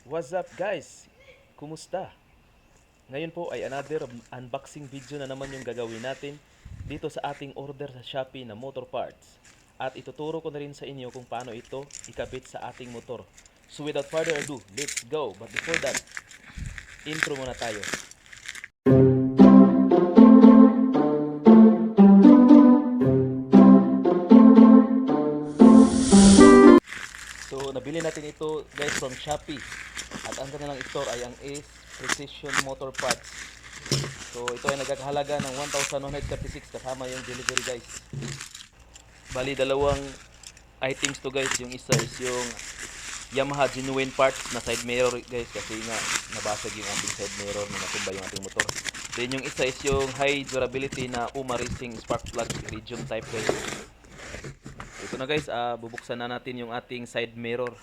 What's up guys? Kumusta? Ngayon po ay another unboxing video na naman yung gagawin natin dito sa ating order sa Shopee na motor parts. At ituturo ko na rin sa inyo kung paano ito ikabit sa ating motor. So without further ado, let's go! But before that, intro muna tayo. So nabili natin ito guys from Shopee. At ang kanilang store ay ang Ace Precision Motor Parts. So ito ay nagkakahalaga ng 1,136 kasama yung delivery guys. Bali dalawang items to guys. Yung isa is yung Yamaha genuine parts na side mirror guys, kasi nga nabasag yung ating side mirror na natumba yung ating motor. Then yung isa is yung high durability na UMA Racing spark plug iridium type guys. Ito na guys, bubuksan na natin yung ating side mirror.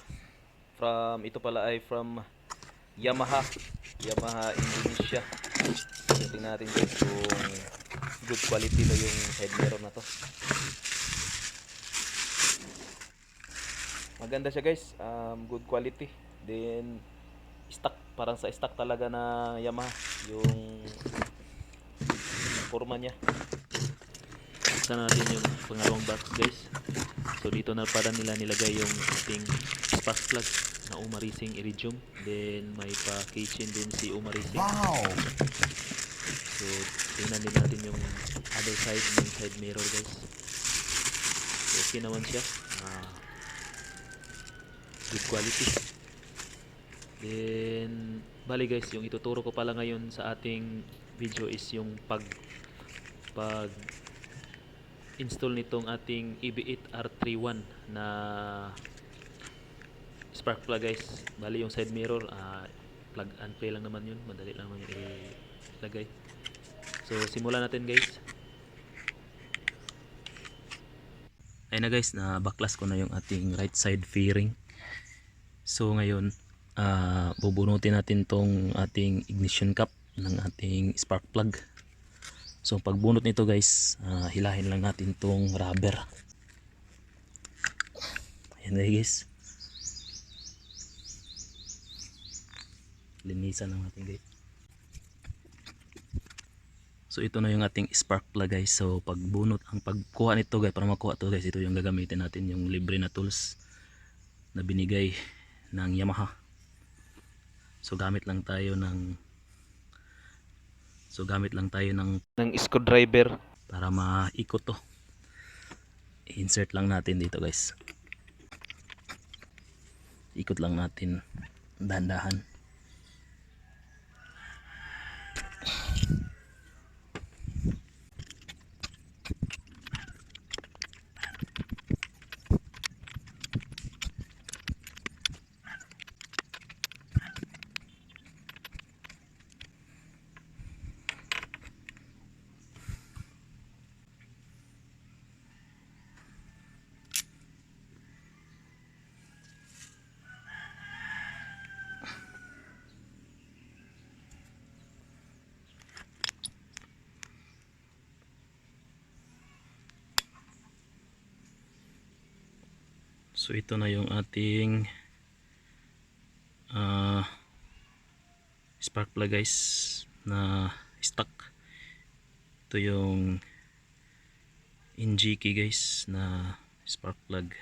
Ito pala ay from Yamaha Indonesia. So, tingnan natin guys kung good quality na yung side mirror na to. Maganda siya guys, good quality. Then stock, parang sa stock talaga na Yamaha yung forma niya. Buksan natin yung pangalawang box guys. So dito na para nila nilagay yung ating spark plug na UMA Racing iridium. Then may pa-keychain din si UMA Racing. Wow! So tingnan din natin yung other side ng side mirror guys. So, okay naman siya. Good quality. Then bali guys, yung ituturo ko pala ngayon sa ating video is yung pag install nitong ating EB8R31 na spark plug guys. Bali yung side mirror, plug and play lang naman yun, madali lang naman yung ilagay. So simulan natin guys. Ayun na guys, na baklas ko na yung ating right side fairing. So ngayon bubunutin natin tong ating ignition cap ng ating spark plug. So pagbunot nito guys, hilahin lang natin tong rubber. Ayan guys, linisan lang natin guys. So ito na yung ating spark plug guys. So pagkuha nito guys, para makuha to guys, ito yung gagamitin natin, yung libre na tools na binigay ng Yamaha. So gamit lang tayo ng screwdriver para maikot to. Insert lang natin dito guys. Ikot lang natin dahan-dahan. So ito na yung ating spark plug guys na stock. Ito yung NGK guys na spark plug.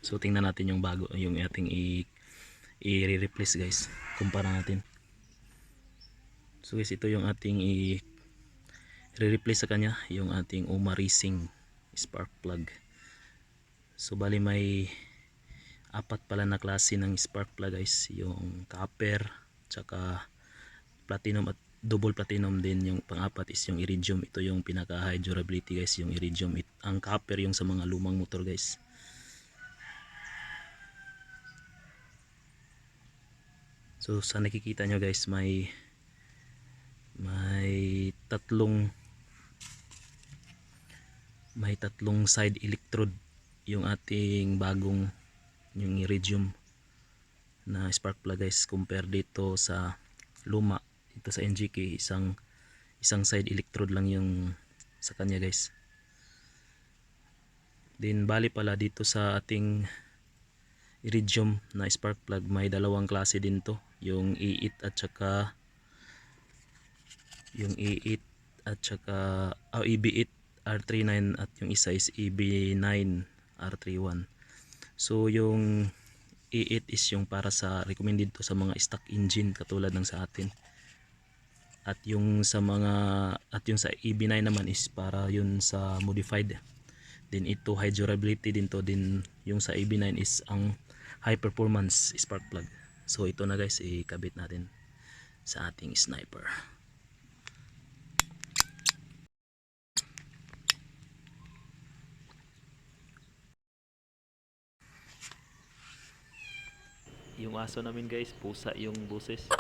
So tingnan natin yung bago, yung ating i-replace guys. Kumpara natin. So guys, ito yung ating i-replace sa kanya, yung ating UMA Racing spark plug. So bali may apat pala na klase ng spark plug guys, yung copper, tsaka platinum at double platinum din. Yung pang-apat is yung iridium. Ito yung pinaka high durability guys, yung iridium. Ang copper yung sa mga lumang motor guys. So sa nakikita nyo guys, may tatlong side electrode yung ating bagong yung iridium na spark plug guys, compare dito sa luma. Dito sa NGK, isang side electrode lang yung sa kanya guys. Then bali pala dito sa ating iridium na spark plug. May dalawang klase din to, yung E8 at saka yung E8 at saka EB8 R39 at yung isa is EB9 R31. So yung E8 is yung para sa recommended to sa mga stock engine katulad ng sa atin. At yung sa mga yung sa EB9 naman is para yun sa modified. Din ito high durability din to, din yung sa EB9 is ang high performance spark plug. So ito na guys, ikabit natin sa ating sniper. Yung aso namin guys, pusa yung boses.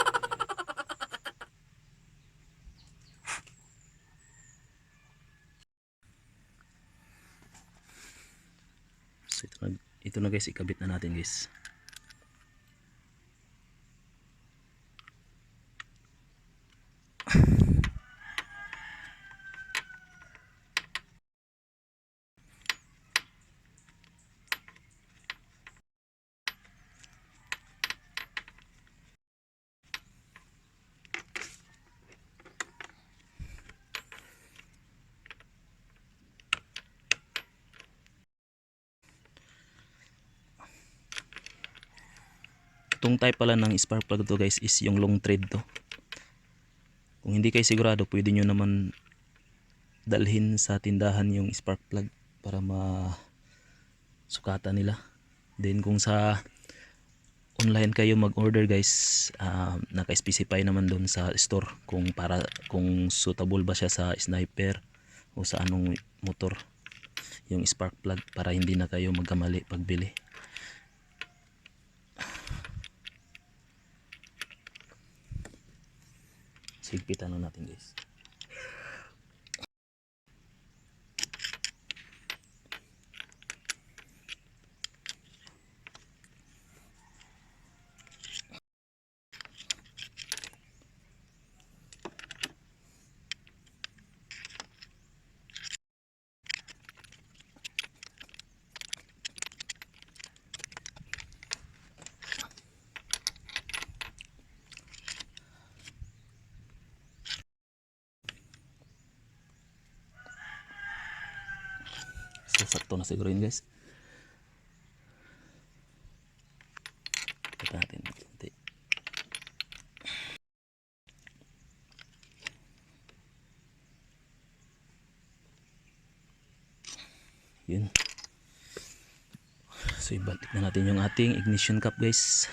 So ito na guys, ikabit na natin guys. Itong type pala ng spark plug to guys is yung long thread to. Kung hindi kayo sigurado, pwede nyo naman dalhin sa tindahan yung spark plug para masukatan nila. Then kung sa online kayo mag-order guys, naka-specify naman doon sa store kung suitable ba siya sa sniper o sa anong motor yung spark plug, para hindi na kayo magkamali pagbili. Sigpitan na natin guys. So sakto na siguro yun guys. Ito natin konti. Yun. So ibalik na natin yung ating ignition cap guys.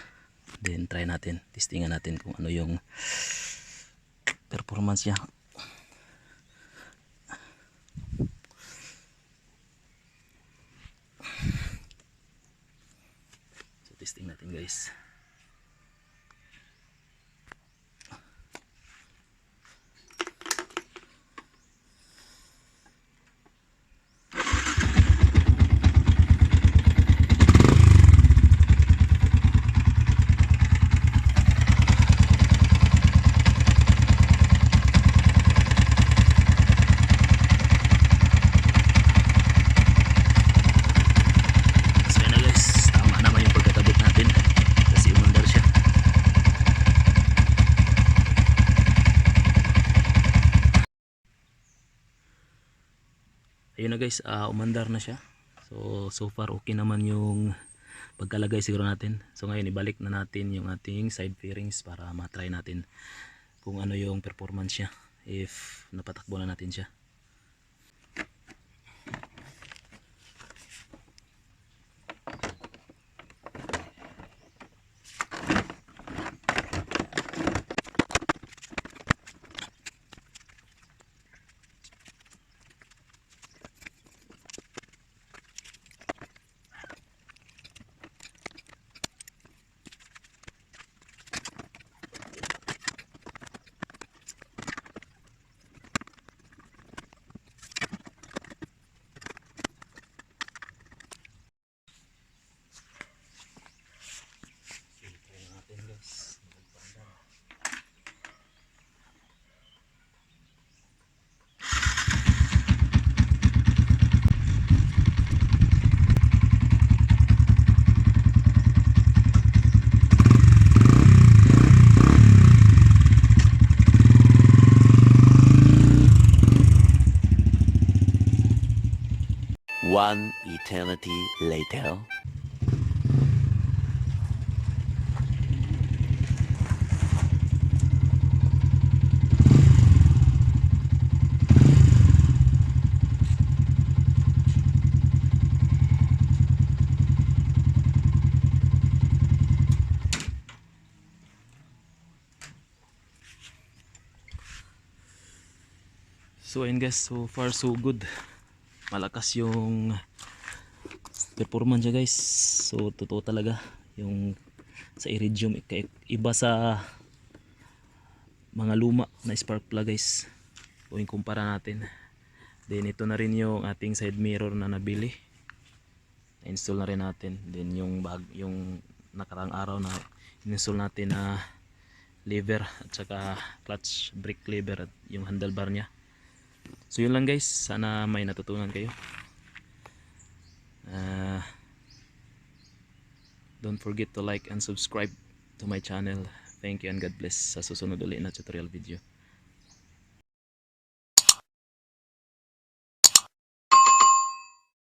Then try natin, testingan natin kung ano yung performance niya. So testing natin guys. Ayun na guys, umandar na siya. So far okay naman yung pagkalagay siguro natin. So ngayon ibalik na natin yung ating side fairings para matry natin kung ano yung performance niya if napatakbo na natin siya. One eternity later. So ayun guys, so far so good. Malakas yung performance niya guys. So totoo talaga yung sa Iridium iba sa mga luma na spark plug guys. Kung kumpara natin. Then ito na rin yung ating side mirror na nabili. Na-install na rin natin. Then yung nakarang araw na install natin na lever at saka clutch brake lever at yung handlebar niya. So yun lang guys, sana may natutunan kayo. Don't forget to like and subscribe to my channel. Thank you and God bless sa susunod ulit na tutorial video.